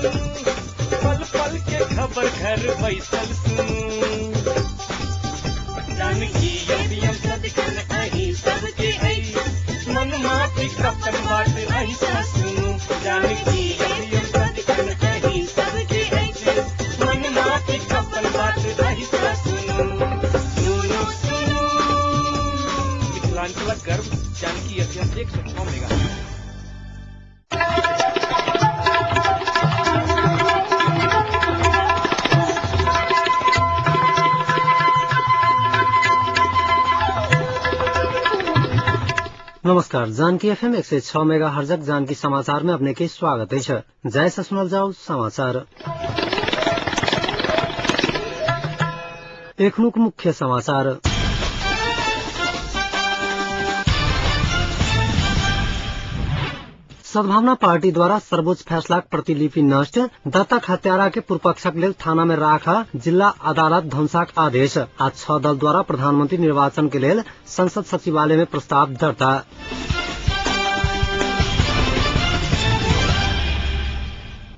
पल पल के खबर घर बैसल सुनू। जानकी एफएम सदिखन अहीं सबके अछि, मन माफिक अपन बात अहीं सँ सुनू। जानकी एफएम सदिखन अहीं सबके अछि, मन माफिक अपन बात अहीं सँ सुनू। सुनू सुनू मिथिलांचलक गर्व जानकी एफएम 106 मेगा। नमस्कार, जानकी एफएम 106 मेगा हर्जक जानकी समाचार में अपने के स्वागत है। जय से सुनल जाओ समाचार। एखनुक मुख्य समाचार। सद्भावना पार्टी द्वारा सर्वोच्च फैसलाक प्रतिलिपि नष्ट, दत्तक हत्यारा के पूर्वपक्षक लेल थाना में राख जिल्ला अदालत धनुषाक आदेश। आज 6 दल द्वारा प्रधानमंत्री निर्वाचन के लेल संसद सचिवालय में प्रस्ताव दर्ता।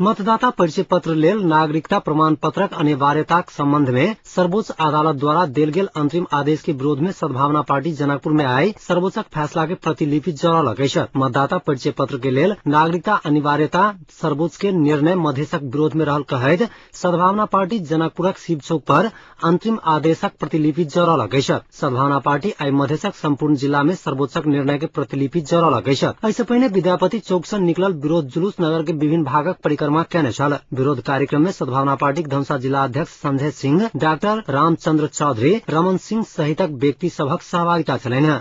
मतदाता परिचय पत्र लेल नागरिकता प्रमाण पत्रक अनिवार्यताक संबंध में सर्वोच्च अदालत द्वारा देल गेल अंतरिम आदेश के विरोध में सद्भावना पार्टी जनकपुर में आई सर्वोच्चक फैसला के प्रतिलिपि जरौलक अछि। मतदाता परिचय पत्र के लेल नागरिकता अनिवार्यता सर्वोच्च के निर्णय मधेशक विरोध में रहल कहैत सद्भावना पार्टी जनकपुरक शिव चौक पर अंतरिम आदेशक प्रतिलिपि जरौलक अछि। सद्भावना पार्टी आई मधेशक सम्पूर्ण जिला में सर्वोच्चक निर्णय के प्रतिलिपि जरौलक अछि। एहिसँ पहिने विद्यापति चौक सँ निकलल विरोध जुलूस नगर के विभिन्न भागक परिक्रमा केने छल। विरोध कार्यक्रम में सद्भावना पार्टीक धनुषा जिला अध्यक्ष संजय सिंह, डाक्टर रामचंद्र चौधरी, रमन सिंह सहितक व्यक्ति सभक सहभागिता छलनि।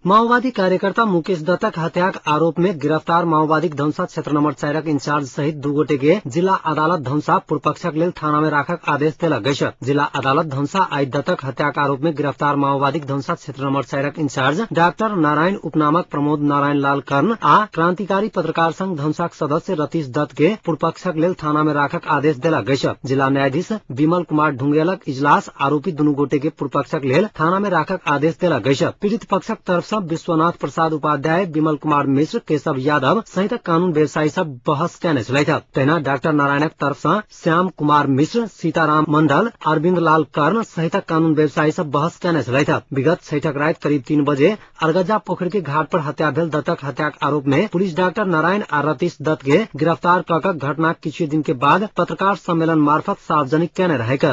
माओवादी कार्यकर्ता मुकेश दत्तक हत्याक आरोप में गिरफ्तार माओवादी धनुषा क्षेत्र नंबर 4 इंचार्ज सहित 2 गोटे के जिला अदालत धनुषा पूर्वपक्षक लेल थाना में राखक आदेश देलक अछि। जिला अदालत धनुषा आई दत्तक हत्याक आरोप में गिरफ्तार माओवादी धनुषा क्षेत्र नंबर 4 इंचार्ज डाक्टर नारायण उपनामक प्रमोद नारायण लाल कर्ण आ क्रांतिकारी पत्रकार संघ धनुषाक सदस्य रतीश दत्त के पूर्वपक्षक लेल थाना में राखक आदेश देलक अछि। जिला न्यायाधीश विमल कुमार ढुंगेलक इजलास आरोपी दुनू गोटे के पूर्वपक्षक लेल थाना में राखक आदेश देलक अछि। पीड़ित पक्षक तरफ विश्वनाथ प्रसाद उपाध्याय, विमल कुमार मिश्र, केशव यादव सहित कानून व्यवसायी सब बहस केने छलथि। तहिना डाक्टर नारायणक तरफ सँ श्याम कुमार मिश्र, सीताराम मंडल, अरविंद लाल कर्ण सहित कानून व्यवसायी सब बहस केने छलथि। विगत छैठक राति करीब 3 बजे अरगजा पोखरि के घाट पर हत्या भेल दत्तक हत्याक आरोप में पुलिस डाक्टर नारायण आ रतीश दत्त के गिरफ्तार कऽ कऽ घटनाक किछु दिन के बाद पत्रकार सम्मेलन मार्फत सार्वजनिक केने रहैक।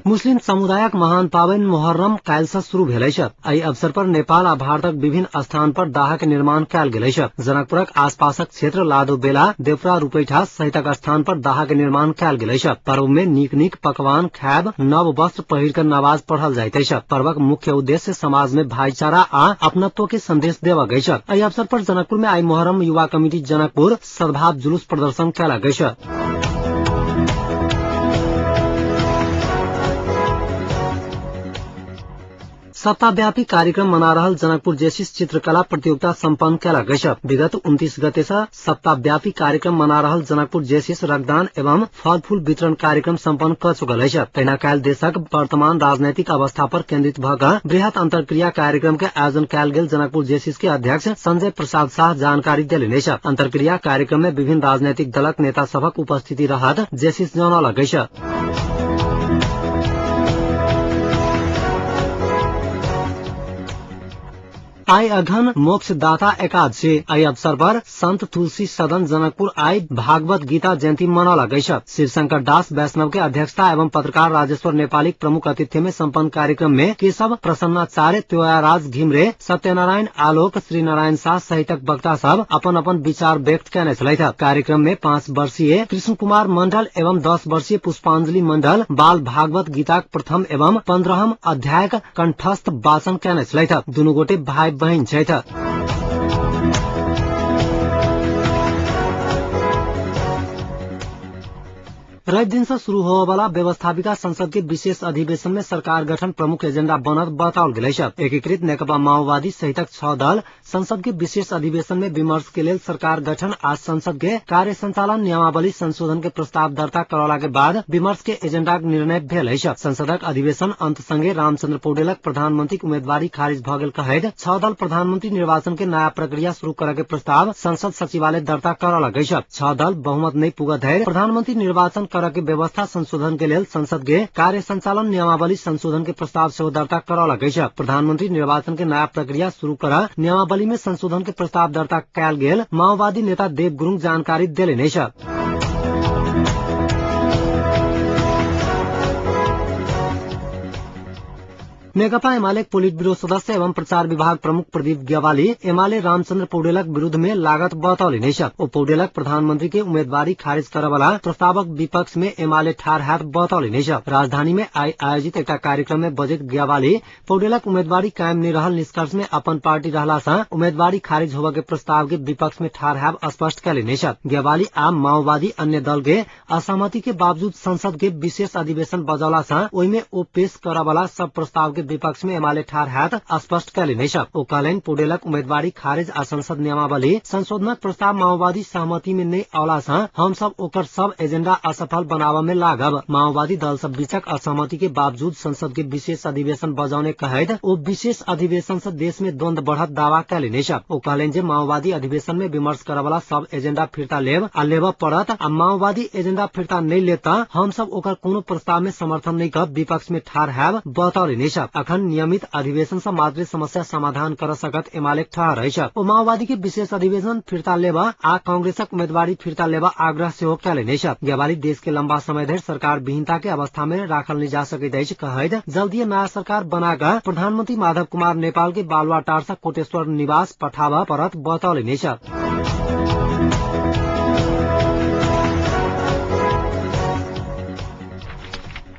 मुस्लिम समुदायक महान पाबनि मोहर्रम काल्हि सँ शुरू भेल अछि। एहि अवसर पर नेपाल आ भारतक विभिन्न स्थान पर दाहक निर्माण कयल गेल अछि। जनकपुरक आसपासक क्षेत्र लादो बेला, देवरा, रूपैठा सहितक स्थान पर दाहक निर्माण कयल गेल अछि। पर्व में नीक नीक पकवान खायब, नव वस्त्र पहिर कऽ नमाज पढ़ल जाइत अछि। पर्वक मुख्य उद्देश्य समाज में भाईचारा आ अपनत्व के संदेश देबक अछि। एहि अवसर पर जनकपुर में आई मोहर्रम युवा कमिटी जनकपुर सद्भाव जुलूस प्रदर्शन कयलक अछि। सप्ताहव्यापी कार्यक्रम मना रहल जनकपुर जेसिस चित्रकला प्रतियोगिता सम्पन्न कयलक अछि। विगत 29 गते सँ सप्ताहव्यापी कार्यक्रम मना रहल जनकपुर जेसिस रक्तदान एवं फल फूल वितरण कार्यक्रम सम्पन्न कऽ चुकल अछि। तहिना काल्हि देशक वर्तमान राजनैतिक अवस्था पर केन्द्रित भऽ कऽ वृहत अंतर्क्रिया कार्यक्रम के आयोजन कयल गेल जनकपुर जेसिस के अध्यक्ष संजय प्रसाद शाह जानकारी देलनि अछि। अंतर्क्रिया कार्यक्रम में विभिन्न राजनैतिक दलक नेता सभक उपस्थिति रहत जेसिस जनौलक अछि। आई अघन मोक्षदाता एकादशी। एहि अवसर पर संत तुलसी सदन जनकपुर आई भागवत गीता जयंती मनौलक अछि। शिवशंकर दास वैष्णव के अध्यक्षता एवं पत्रकार राजेश्वर नेपालीक प्रमुख आतिथ्य में सम्पन्न कार्यक्रम में केशव प्रसन्नाचार्य, त्योयाराज घिमरे, सत्यनारायण आलोक, श्री नारायण शाह सहितक वक्ता सब अपन अपन विचार व्यक्त केने छलथि। कार्यक्रम में 5 वर्षीय कृष्ण कुमार मंडल एवं 10 वर्षीय पुष्पांजलि मंडल बाल भागवत गीताक प्रथम एवं 15 अध्यायक कंठस्थ वाचन केने छलथि। दुनू गोटे भाई बहिन छथि। रवि दिन से शुरू होवला व्यवस्थापिका संसद के विशेष अधिवेशन में सरकार गठन प्रमुख एजेंडा बनत बताओल गेल अछि। एकीकृत नेकपा माओवादी सहितक 6 दल संसद के विशेष अधिवेशन में विमर्श के लेल सरकार गठन आ संसद के कार्य संचालन नियमावली संशोधन के प्रस्ताव दर्ता करौला के बाद विमर्श के एजेंडा के निर्णय भेल अछि। संसदक अधिवेशन अंत संगे रामचंद्र पौडेलक प्रधानमंत्री उम्मीदवारी खारिज भ गेल कहैत 6 दल प्रधानमंत्री निर्वाचन के नया प्रक्रिया शुरू करय के प्रस्ताव संसद सचिवालय दर्ता करौलक अछि। 6 दल बहुमत नहि पुगत धरि प्रधानमंत्री निर्वाचन करय के व्यवस्था संशोधन के लेल संसद के कार्य संचालन नियमावली संशोधन के प्रस्ताव सेहो दर्ता करौलक अछि। प्रधानमंत्री निर्वाचन के नया प्रक्रिया शुरू कर नियमावली में संशोधन के प्रस्ताव दर्ता कयल गेल माओवादी नेता देव गुरुङ जानकारी देलनि अछि। नेकपा एमाले पोलिट ब्यूरो सदस्य एवं प्रचार विभाग प्रमुख प्रदीप ग्यावाली एमाले रामचंद्र पौडेलक विरुद्ध में लागत बतौलनि अछि। ओ पौडेलक प्रधानमंत्री के उम्मीदवारी खारिज करय प्रस्तावक विपक्ष में एमाले ठाढ़ हैत बतौलनि अछि। राजधानी में आइ आयोजित एकटा कार्यक्रम में बजैत ग्यावाली पौडेलक उम्मीदवारी कायम नहि रहल निष्कर्ष में अपन पार्टी रहला सँ उम्मीदवारी खारिज होबय के प्रस्ताव के विपक्ष में ठाढ़ हैब स्पष्ट कयलनि अछि। ग्यावाली आ माओवादी अन्य दल के असहमति के बावजूद संसद के विशेष अधिवेशन बजौला सँ ओहि में ओ पेश करय वाला सब प्रस्ताव के विपक्ष में एमाले ठाढ़ हैत स्पष्ट कयलनि अछि। ओ कहलनि पौडेलक उम्मीदवारी खारिज आ संसद नियमावली संशोधनक प्रस्ताव माओवादी सहमति में नहि अयला सँ हम सब ओकर सब एजेंडा असफल बनाबय में लागब। माओवादी दल सब बीचक असहमति के बावजूद संसद के विशेष अधिवेशन बजौने कहैत ओ विशेष अधिवेशन से देश में द्वंद बढ़त दावा कयलनि अछि। ओ कहलनि जे माओवादी अधिवेशन में विमर्श करय वाला सब एजेंडा फिर्ता लेब आ लेबय पड़त आ माओवादी एजेंडा फिर्ता नहि लेत त हम सब ओकर कोनो प्रस्ताव में समर्थन नहि क विपक्ष में ठाढ़ हैब बतौलनि अछि। अखन नियमित अधिवेशन से मात्र समस्या समाधान कर सकत एमाले ठहर अछि। ओ माओवादी के विशेष अधिवेशन फिर्ता लेब आ कांग्रेसक उम्मीदवारी फिर्ता लेब आग्रह सेहो कयलनि अछि। ग्यावाली देश के लंबा समय धरि सरकार विहीनता के अवस्था में राखल नहि जा सकैत अछि कहैत जल्दीए नया सरकार बना क प्रधानमंत्री माधव कुमार नेपाल के बालुवाटार से कोटेश्वर निवास पठाबऽ पड़त बतौलनि अछि।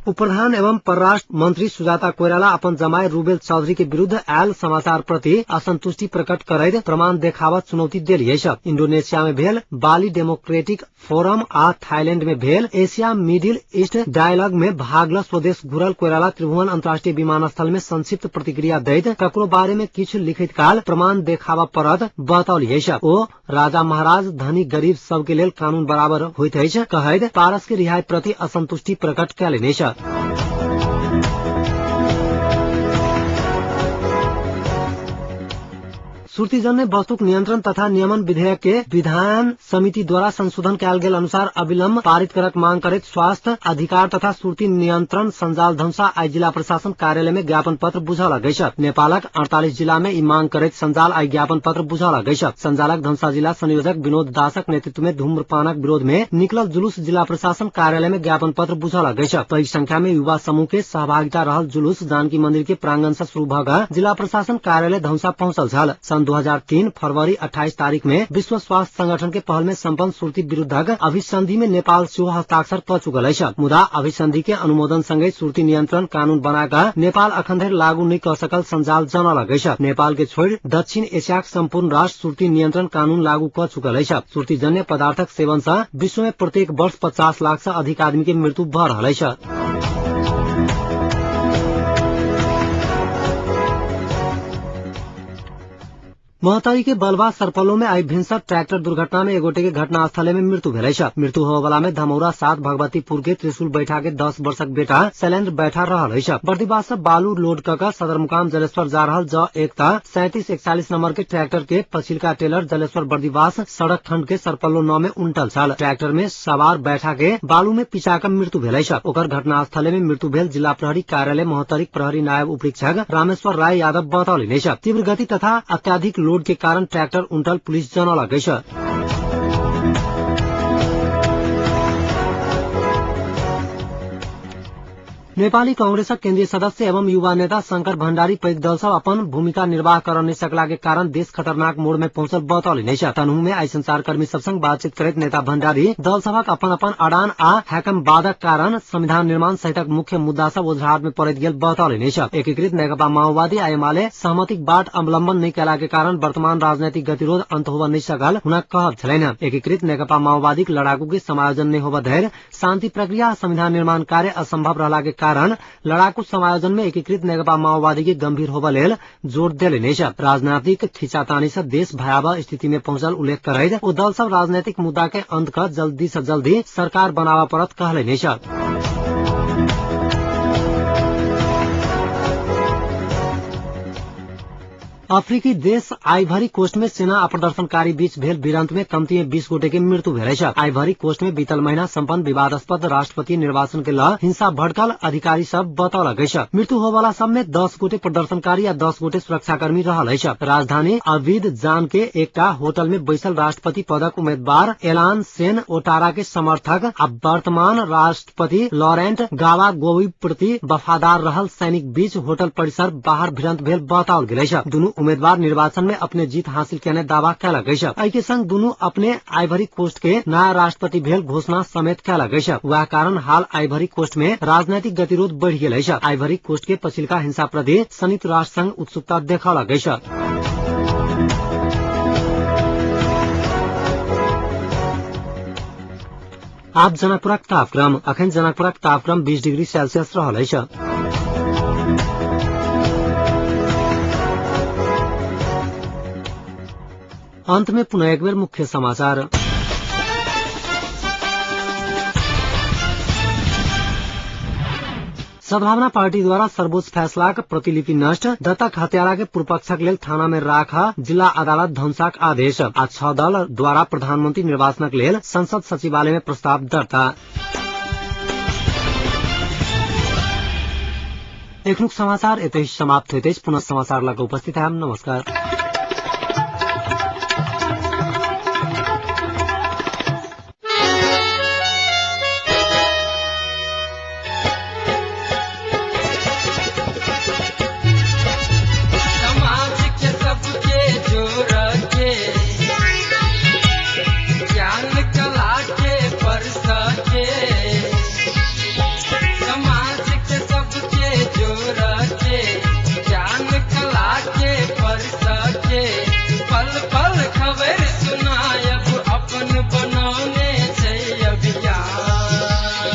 उपप्रधान एवं परराष्ट्र मंत्री सुजाता कोइराला अपन जमाय रूबेल चौधरी के विरुद्ध आयल समाचार प्रति असंतुष्टि प्रकट करैत प्रमाण देखावत चुनौती देली अछि। इंडोनेशिया में भेल बाली डेमोक्रेटिक फोरम आ थाईलैंड में भेल एशिया मिडिल ईस्ट डायलॉग में भाग ल स्वदेश घुरल कोइराला त्रिभुवन अंतर्राष्ट्रीय विमानस्थल में संक्षिप्त प्रतिक्रिया दैत ककरो बारे में किछु लिखैत काल प्रमाण देखाबऽ पड़त बतौली अछि। ओ राजा महाराज धनी गरीब सबके लेल कानून बराबर होइत अछि कहैत पारस के रिहाई प्रति असंतुष्टि प्रकट कयलनि अछि। सुर्तीजन्य वस्तुक नियंत्रण तथा नियमन विधेयक के विधान समिति द्वारा संशोधन कयल गेल अनुसार अविलंब पारित करक मांग करैत स्वास्थ्य अधिकार तथा सुर्ती नियंत्रण संजाल धनुषा आइ जिला प्रशासन कार्यालय में ज्ञापन पत्र बुझौलक अछि। नेपालक 48 जिला में ई मांग करैत संजाल आइ ज्ञापन पत्र बुझौलक अछि। संजालक धनुषा जिला संयोजक विनोद दासक नेतृत्व में धूम्रपानक विरोध में निकलल जुलूस जिला प्रशासन कार्यालय में ज्ञापन पत्र बुझौलक अछि। पैघ संख्या में युवा समूह के सहभागिता रहल जुलूस जानकी मंदिर के प्रांगण से शुरू भ क जिला प्रशासन कार्यालय धनुषा पहुंचल छल। सन् 2003 फरवरी 28 तारीख में विश्व स्वास्थ्य संगठन के पहल में सम्पन्न सुर्ती विरुद्धक अभिसंधि में नेपाल सेहो हस्ताक्षर क चुकल अछि। मुदा अभिसंधि के अनुमोदन संगे सुर्ती नियंत्रण कानून बना क नेपाल अखन धरि लागू नहि क सकल संजाल जनौलक अछि। नेपाल के छोड़ि दक्षिण एशियाक सम्पूर्ण राष्ट्र सुर्ती नियंत्रण कानून लागू क चुकल अछि। सुर्तीजन्य पदार्थक सेवन सँ विश्व में प्रत्येक वर्ष 50 लाख सँ अधिक आदमी के मृत्यु भ रहल अछि। महोत्तरी के बलवा सरपलो में आई भिनसर ट्रैक्टर दुर्घटना में एगोटे के घटनास्थले में मृत्यु भेल अछि। मृत्यु होबय में धमौरा 7 भगवतीपुर के त्रिशूल बैठा के 10 वर्षक बेटा शैलेन्द्र बैठा रहल अछि। बर्दिवास से बालू लोड क के सदरमुकाम जलेश्वर जा रहल ज 1 3741 नंबर के ट्रैक्टर के पछिलका टेलर जलेश्वर बर्दिवास सड़क खंड के सरपल्लो 9 में उनटल छल। ट्रैक्टर में सवार बैठा के बालू में पिचा के मृत्यु भेल अछि। ओकर घटनास्थले में मृत्यु भेल जिला प्रहरी कार्यालय महोत्तरीक प्रहरी नायब उपरीक्षक रामेश्वर राय यादव बतौलनि अछि। तीव्र गति तथा अत्याधिक लोड के कारण ट्रैक्टर उनटल पुलिस जनौलक अछि। नेपाली कांग्रेसक केन्द्रीय सदस्य एवं युवा नेता शंकर भण्डारी पैघ दल सब अपन भूमिका निर्वाह कर नहि सकला के कारण देश खतरनाक मोड़ में पहुंचल बतौलनि अछि। तनहु में आइ संचारकर्मी सब संग बातचीत करैत नेता भण्डारी दल सभक अपन अपन अडान आ हैकमवादक कारण संविधान निर्माण सहितक मुख्य मुद्दा सब ओझराहट में पड़ैत गेल बतौलनि अछि। एकीकृत नेकपा माओवादी आ एमाले सहमतिक बाट अवलम्बन नहि कयला के कारण वर्तमान राजनैतिक गतिरोध अंत होबऽ नहि सकल हुनक कहब छलनि। एकीकृत नेकपा माओवादीक लड़ाकू के समायोजन नहि होबऽ धरि शांति प्रक्रिया संविधान निर्माण कार्य असंभव रहला के कारण लड़ाकू समायोजन में एकीकृत नेकपा माओवादी के गंभीर होबऽ लेल जोर देलनि अछि। राजनीतिक खींचातानी से देश भयावह स्थिति में पहुंचल उल्लेख करैत ओ दल सब राजनीतिक मुद्दा के अंत क जल्दी से जल्दी सरकार बनाबऽ पड़त कहलनि अछि। अफ्रीकी देश आइभरी कोस्ट में सेना आ प्रदर्शनकारी बीच भेल भिड़ंत में कम्ती में 20 गोटे के मृत्यु भेल अछि। आइभरी कोस्ट में बीतल महीना सम्पन्न विवादास्पद राष्ट्रपति निर्वाचन के ल हिंसा भड़कल अधिकारी सब बतौलक अछि। मृत्यु होवला सब में 10 गोटे प्रदर्शनकारी आ 10 गोटे सुरक्षाकर्मी रहल अछि। राजधानी अविद जान के एकटा होटल में बैसल राष्ट्रपति पदक उम्मीदवार एलान सेन ओटारा के समर्थक आ वर्तमान राष्ट्रपति लॉरेंट गावा गोवी प्रति वफादार रहल सैनिक बीच होटल परिसर बाहर भिड़ंत भेल बताओल गेल अछि। दुनू उम्मीदवार निर्वाचन में अपने जीत हासिल केने दावा कयलक अछि। एहि के संग दुनू अपने आइवरी कोस्ट के नया राष्ट्रपति भेल घोषणा समेत कयलक अछि। वएह कारण हाल आइवरी कोस्ट में राजनैतिक गतिरोध बढ़ि गेल अछि। आइवरी कोस्ट के पछिलका हिंसा प्रति संयुक्त राष्ट्र संघ उत्सुकता देखौलक अछि। आब जनकपुरक तापक्रम। अखन जनकपुरक तापक्रम 20 डिग्री सेल्सियस रहल अछि। अंत में पुनः एक बेर मुख्य समाचार। सद्भावना पार्टी द्वारा सर्वोच्च फैसलाक प्रतिलिपि नष्ट, दत्तक हत्यारा के पूर्वपक्षक लेल थाना में राख जिला अदालत धनसाक आदेश आ 6 दल द्वारा प्रधानमंत्री निर्वाचनक लेल संसद सचिवालय में प्रस्ताव दर्ता। एखनुक समाचार एतहि समाप्त होइत अछि। पुनः समाचार लग उपस्थित हम। नमस्कार। समाज के सबके जोड़ के ज्ञान कला के परस के, समाज के सबके जोड़ के ज्ञान कला के परस के, पल पल खबर सुनायब अपन बनौने छै अभियान।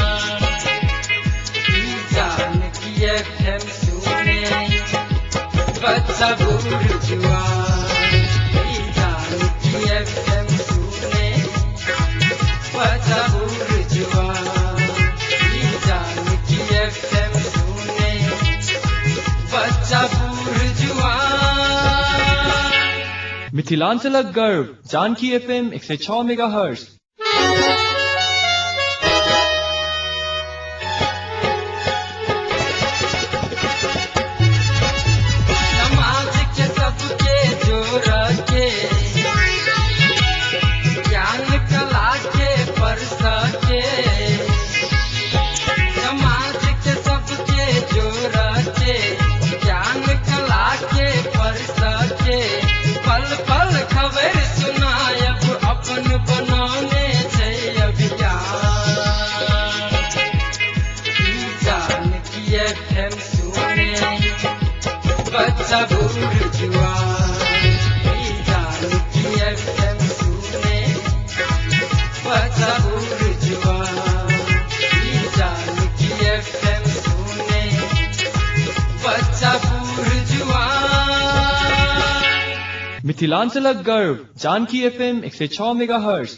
ई जानकी एफएम सुने बच्चा बूढ़ जुआन, ई जानकी एफएम सुने बच्चा बूढ़ जुआन, ई जानकी एफएम सुने बच्चा बूढ़ जुआन। मिथिलांचलक गर्व जानकी एफएम 106 मेगाहर्ट्ज। समाज के सबके जोड़ के ज्ञान कला के परस के, समाज के सबके जोड़ के ज्ञान कला के परस के, पल पल खबर सुनायब अपन बनौने छै अभियान। ई जानकी एफएम सुने बच्चा बूढ़ जुआन, ई जानकी एफएम सुने बच्चा बूढ़ जुआन, ई जानकी एफएम सुने बच्चा बूढ़ जुआन। मिथिलांचलक गर्व जानकी एफएम 106 मेगाहर्ट्ज।